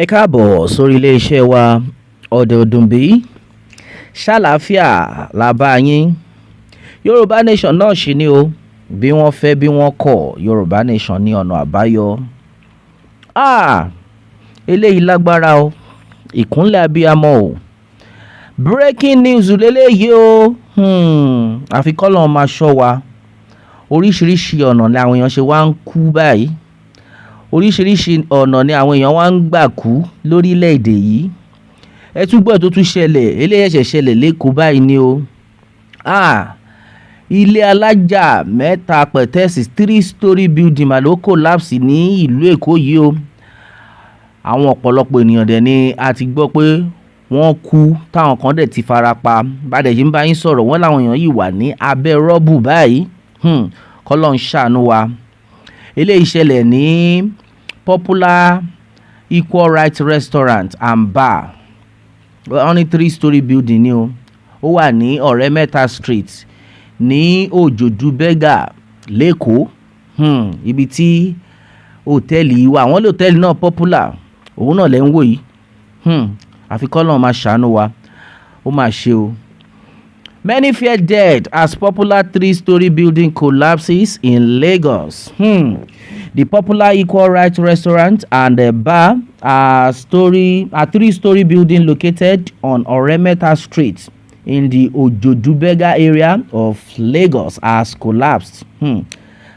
Ẹ káàbọ̀ sórí iléeṣẹ́ wa. Ọ̀dẹ̀ òdùnbí ṣàlàáfíà la bá yín. Yorùbá Nation náà ṣì ni o. Bí wọ́n fẹ́, bí wọ́n kọ̀, Yorùbá Nation ní ọ̀nà àbáyọ. Ah, eléyìí lágbára o. Ìkúnlẹ̀ abiyamọ o. Breaking news lélẹ́yìí o. Àfi kọ́lọ́run máa ṣọ́ wa. Oríṣiríṣi ọ̀nà ni àwọn èèyàn ṣe wá ń kú báyìí. Oríṣiríṣi ọ̀nà ni àwọn èèyàn wá ń gbà kú lórílẹ̀‐èdè yìí. Ẹ tún gbọ́ tó tún ṣẹlẹ̀. Eléyìí ṣẹ̀ṣẹ̀ ṣẹlẹ̀ l'Ékòó báyìí ni o. Ah, ilé alájà mẹ́ta pẹ̀tẹ́ẹ̀sì, three story building mà ló collapse ní ìlú Èkó yìí o. Àwọn ọ̀pọ̀lọpọ̀ ènìyàn dẹ̀ ni a ti gbọ́ pé wọ́n kú, táwọn kan dẹ̀ ti fara pa. Bá dẹ̀ ṣe ń bá yín sọ̀rọ̀, wọ́n láwọn èèyàn yìí wà ní abẹ́ rubble báyìí. Kọ́lọ́run ṣàánú wa. Eléyìí ṣẹlẹ̀ ní Popular Equal Right Restaurant and Bar. Wọ́n ní three story building ni o. Ó wà ní Ọ̀rẹ́mẹ́ta Street ní Òjòdú Berger l'Ékòó. Ibi tí hòtẹ́ẹ̀lì yìí wà, wọ́n lé hòtẹ́ẹ̀lì náà Popular, òun náà lẹ́ ń wò yìí. Àfi kọ́lọ́run máa ṣàánú wa. Ó máa ṣe o. Many fear dead as popular three-story building collapses in Lagos. The Popular Equal Rights Restaurant and Bar are three-story building located on Oremeta Street in the Ojodu Berger area of Lagos has collapsed.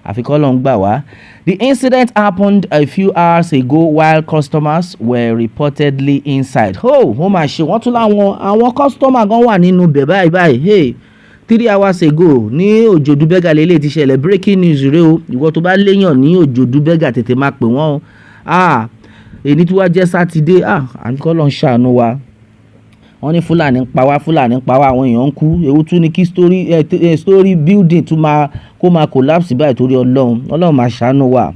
Àfi kọ́lọ́run gbà wá. The incident happened a few hours ago while customers were reportedly inside. Oh, ó mà ṣe. Wọ́n tún láwọn àwọn customer gan wà nínú bẹ̀ báyìí báyìí. Hey, 3 hours ago ní Òjòdú Berger lélẹ̀ ti ṣẹlẹ̀. Breaking news rèé o. Ìwọ tó bá léèyàn ní Òjòdú Berger, tètè máa pè wọ́n o. Ah, èyí tí wàá jẹ́ Sátidé. Ah, àfi kọ́lọ́run ṣàánú wa. Wọ́n ní Fúlàní ń pa wá, Fúlàní ń pa wá, àwọn èèyàn ń kú. Ewu tún ní kí story building tún máa kó máa collapse báyìí. Torí Ọlọ́run, Ọlọ́run máa ṣàánú wa.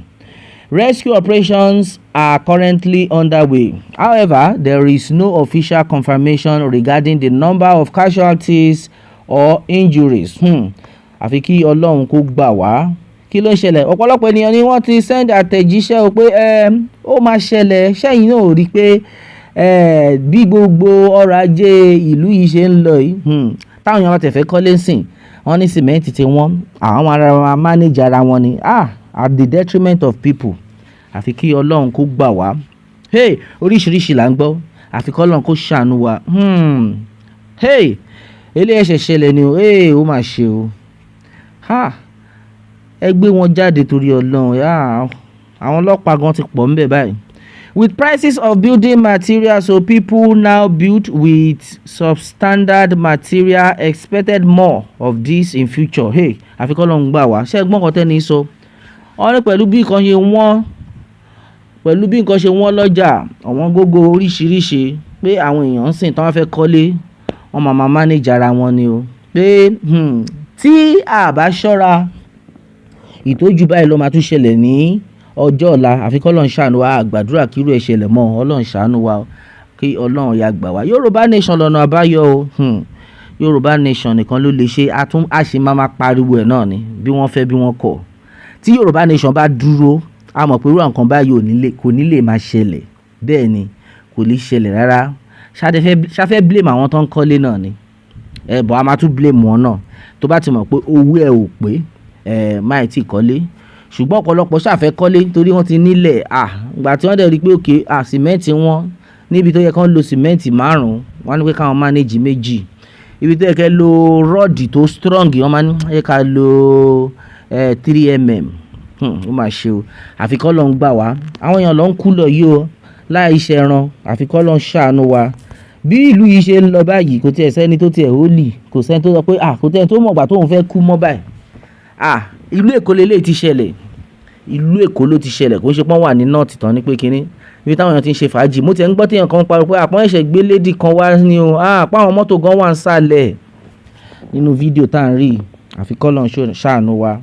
Rescue operations are currently underway. However, there is no official confirmation regarding the number of casualties or injuries. Àfi kí Ọlọ́run kó gbà wá. Kí ló ń ṣẹlẹ̀? Ọ̀pọ̀lọpọ̀ ènìyàn ni wọ́n ti send àtẹ̀jíṣẹ́ o pé ó máa ṣẹlẹ̀. Ṣẹ́yìn náà ò rí i pé bí gbogbo ọrọ̀ ajé ìlú yìí ṣe ń lọ yìí, táwọn èèyàn bá tẹ̀ fẹ́ kọ́lé sìn, wọ́n ní sìmẹ́ǹtì tí wọ́n àwọn ará wọn manage ara wọn ni, ah, at the detriment of people. Àfi kí Ọlọ́run kó gbà wá. Hey, oríṣiríṣi là ń gbọ́. Àfi kí Ọlọ́run kó ṣàánú wa. Hey, eléyìí ṣẹ̀ṣẹ̀ ṣẹlẹ̀ ni o. Hey, ó mà ṣe o. Ha, ẹ gbé wọn jáde torí Ọlọ́run. Àwọn ọlọ́pàá gan ti pọ̀ ńbẹ̀ báyìí. With prices of building materials, so people now build with substandard material, expected more of this in future. Hey, àfi kọ́lọ́run gbà wá. Ṣé ẹ gbọ́ nǹkan tẹ́ni sọ? Wọ́n ní pẹ̀lú bí nǹkan ṣe wọ́n, pẹ̀lú bí nǹkan ṣe wọ́n lọ́jà, ọ̀wọ́n gógó oríṣiríṣi, pé àwọn èèyàn ń sìn tí wọ́n fẹ́ kọ́lé, wọ́n máa máa manage ara wọn ni o. Pé tí a bá ṣọ́ra, ìtọ́jú báyìí ló máa tún ṣẹlẹ̀ ní ọjọ́ ọ̀la. Àfi kọ́lọ́run ṣàánú wa. Àgbàdúrà kí irú ẹ̀ ṣẹlẹ̀ mọ́. Ọlọ́run ṣàánú wa, kí Ọlọ́run ya gbà wá. Yorùbá Nation lọ́nà àbáyọ o. Yorùbá Nation nìkan ló lè ṣe. A tún a ṣì máa máa pariwo ẹ̀ náà ni, bí wọ́n fẹ́, bí wọ́n kọ̀. Tí Yorùbá Nation bá dúró, a mọ̀ pé irú nǹkan báyìí ò ní lè, kò ní lè máa ṣẹlẹ̀. Bẹ́ẹ̀ ni, kò lè ṣẹlẹ̀ rárá. Ṣá fẹ́ blame àwọn tó ń kọ́lé náà ni ẹ bọ̀, a máa tún blame wọn náà. Tó bá ti mọ̀ pé owó ẹ̀ ò pé, ẹ má tí kọ́lé. Ṣùgbọ́n ọ̀pọ̀lọpọ̀ ṣáà fẹ́ kọ́lé torí wọ́n ti nílẹ̀. À ìgbà tí wọ́n dẹ̀ rí pé okay, à sìmẹ́ǹtì wọn, níbi tó yẹ kán lo sìmẹ́ǹtì márùn-ún, wọ́n á ní pé káwọn manage méjì. Ibi tó yẹ kẹ́ lo rod tó strong, wọ́n máa ní ẹ ká lo 3 mm. Ó mà ṣe o. Àfi kọ́lọ́run gbà wá. Àwọn èèyàn ló ń kú lọ yìí o, láì ṣe ẹran. Àfi kọ́lọ́run ṣàánú wa. Bí ìlú yìí ṣe ń lọ báyìí, kò tiẹ̀ sẹ́ni tó tiẹ̀ holy. Kò sẹ́ni tó sọ pé à kò tiẹ̀ tó mọ̀gbà tóun fẹ́ kú mọ́ báyìí. À ìlú Èkó leléyìí ti ṣẹlẹ̀. Ìlú Èkó ló ti ṣẹlẹ̀. Kò ń ṣe pọ́n wà ní north tán ní pé kínní ibi táwọn èèyàn ti ń ṣe fàájì. Mo tiẹ̀ ń gbọ́ téèyàn kan pariwo pé àpọ́n ẹ̀ṣẹ̀ gbé lady kan wá ní o. Ah, pa àwọn mọ́tò gan wà ń sàlẹ̀ nínú fídíò tá à ń rí. Àfi kọ́lọ́run ṣàánú wa.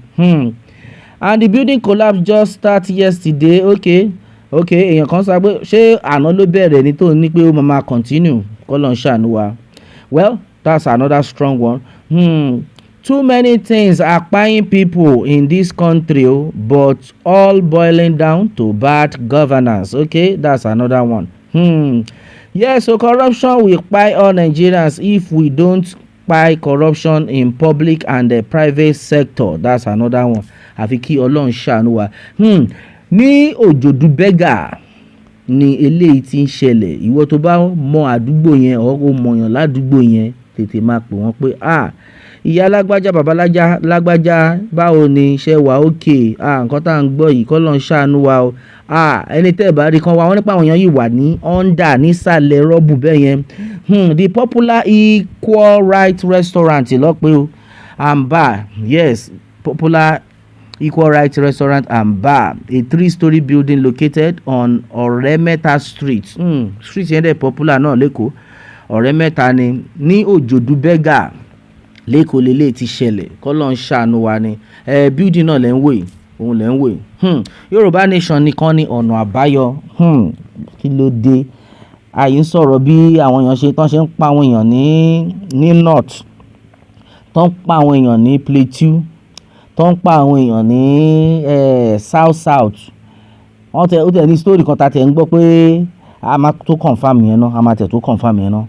And the building collapse just start yesterday. Okay, èèyàn kan sọ pé ṣé àná ló bẹ̀rẹ̀ ní tó ní pé ó máa máa continue. Kọ́lọ́run ṣàánú wa. Well, that's another strong one. Too many things are kpaing people in this country o, but all boiling down to bad governance. Okay, that's another one. Yes, so corruption will kpai all Nigerians if we don't kpai corruption in public and the private sector. That's another one. Àfi kí Ọlọ́run ṣàánú wa. Ní Òjòdú Berger ni eléyìí ti ń ṣẹlẹ̀. Ìwọ tó bá mọ àdúgbò yẹn or o mọ̀yàn ládùúgbò yẹn, tètè máa pè wọ́n pé, "Ah, ìyá lágbájá, bàbá lágbájá, báwo ni ṣe wà okay? Ah, nǹkan tá à ń gbọ́ yìí, kọ́ ló ń ṣàánú wa o." Ah, ẹni tẹ́ ẹ̀ bá rí kan wá, wọ́n nípa àwọn èèyàn yìí wà ní under nísàlẹ̀ rubble bẹ́ẹ̀ yẹn. The popular Equal Right Restaurant lọ́pẹ́ o and bar. Yes, popular Equal Right Restaurant and Bar, a three-story building located on Ọ̀rẹ́mẹ́ta Street. Street yẹn dẹ̀ popular náà l'Ékòó. Ọ̀rẹ́mẹ́ta ni ní Òjòdú Berger l'Ékòó lélẹ̀ ti ṣẹlẹ̀. Kọ́lọ́un ń ṣàánú wa ni. Building náà lẹ́ ń wò yìí, òun lẹ́ ń wò yìí. Yorùbá Nation nìkan ni ọ̀nà àbáyọ. Kí ló dé? Àyè ń sọ̀rọ̀ bí àwọn èèyàn ṣe tán ṣe ń pa àwọn èèyàn ní North, tán ń pa àwọn èèyàn ní Plateau, tó ń pa àwọn èèyàn ní South South. Wọ́n tẹ ó tẹ̀ ní story kan ta tẹ̀ ń gbọ́ pé a máa tó confirm yẹn náà, a máa tẹ̀ tó confirm yẹn náà.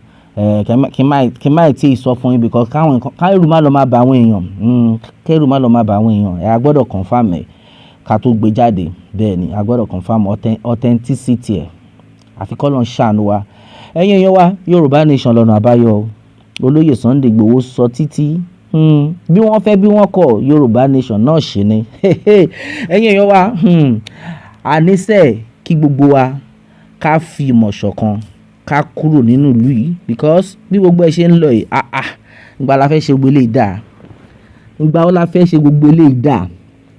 Kí n má tí ì sọ fún yín because káwọn nǹkan kẹ́rù má lọ máa bá àwọn èèyàn, kẹ́rù má lọ máa bá àwọn èèyàn. A gbọ́dọ̀ confirm ẹ̀ ká tó gbé jáde. Bẹ́ẹ̀ ni, a gbọ́dọ̀ confirm authenticity ẹ̀. Àfi k'Ọlọ́run ṣàánú wa. Ẹ̀yin èèyàn wa, Yorùbá Nation lọ́nà àbáyọ o. Olóyè Sunday Igboho sọ títí. Bí wọ́n fẹ́ bí wọ́n kọ̀, Yorùbá Nation náà ṣì ni. Ẹ̀yin èèyàn wa, àníṣe kí gbogbo wa ká fi ìmọ̀ ṣọ̀kan, ká kúrò nínú ìlú yìí because bí gbogbo ẹ ṣe ń lọ yìí, ah ah, ìgbà la fẹ́ ṣe gbogbo eléyìí dà? Ìgbà wo la fẹ́ ṣe gbogbo eléyìí dà?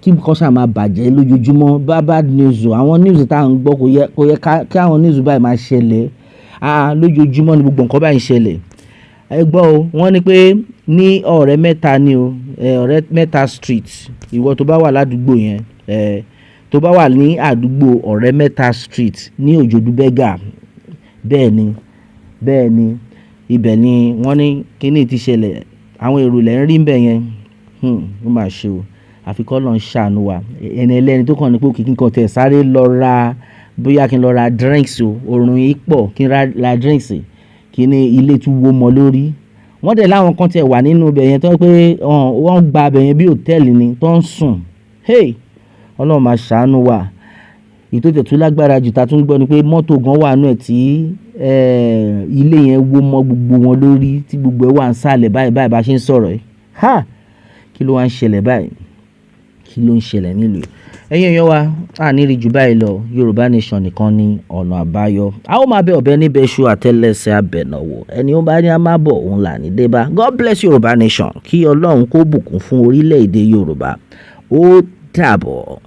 Kí nǹkan ṣà máa bàjẹ́ lójoojúmọ́. Bá bad news o, àwọn news tá à ń gbọ́ kò yẹ kí àwọn news báyìí máa ṣẹlẹ̀. Ah, lójoojúmọ́ ni gbogbo nǹkan báyìí ń ṣẹlẹ̀. Ẹ gbọ́ o, wọ́n ní pé ní Ọ̀rẹ́mẹ́ta ni o, Ọ̀rẹ́mẹ́ta Street. Ìwọ tó bá wà ládùúgbò yẹn, tó bá wà ní àdúgbò Ọ̀rẹ́mẹ́ta Street ní Òjòdú Berger. Bẹ́ẹ̀ ni, bẹ́ẹ̀ ni, ibẹ̀ ni wọ́n ní kíní ti ṣẹlẹ̀. Àwọn èrò lẹ́ ń rí níbẹ̀ yẹn. Ó mà ṣe o. Àfi k'Ọlọ́run ṣàánú wa. Ẹni ẹlẹ́ni tó kàn ní pé okay kí n kan tẹ̀ sáré lọ ra, bóyá kí n lọ ra drinks o, òórùn yìí pọ̀, kí n ra drinks, kí ni ilé tún wó mọ́ lórí. Wọ́n dẹ̀ láwọn kan tẹ̀ wà nínú ibẹ̀ yẹn tó jẹ́ pé wọ́n gba ibẹ̀ yẹn bí hòtẹ́ẹ̀lì ni tó ń sùn. Hey! Ọlọ́run máa ṣàánú wa. Èyí tó tẹ̀ tún lágbára jù ta tún gbọ́ ni pé mọ́tò gan wà nínú ẹ̀ tí ilé yẹn wó mọ́ gbogbo wọn lórí tí gbogbo ẹ̀ wà ń sàlẹ̀ báyìí báyìí bá ṣe ń sọ̀rọ̀ yìí. Ha! Kí ló wá ń ṣẹlẹ̀ báyìí? Kí ló ń ṣẹlẹ̀ nílùú yìí? Ẹ̀yin èèyàn wa, a ní rí ju báyìí lọ. Yorùbá Nation nìkan ni ọ̀nà àbáyọ. A ó máa bẹ ọ̀bẹ níbẹ̀ ṣu àtẹ́lẹsẹ̀ abẹ̀nàwò. Ẹni ó bá ní a máa bọ̀, òun là ní dé bá. God bless Yorùbá Nation. Kí Ọlọ́run kó bùkún fún orílẹ̀-èdè Yorùbá. Ó dàbọ̀.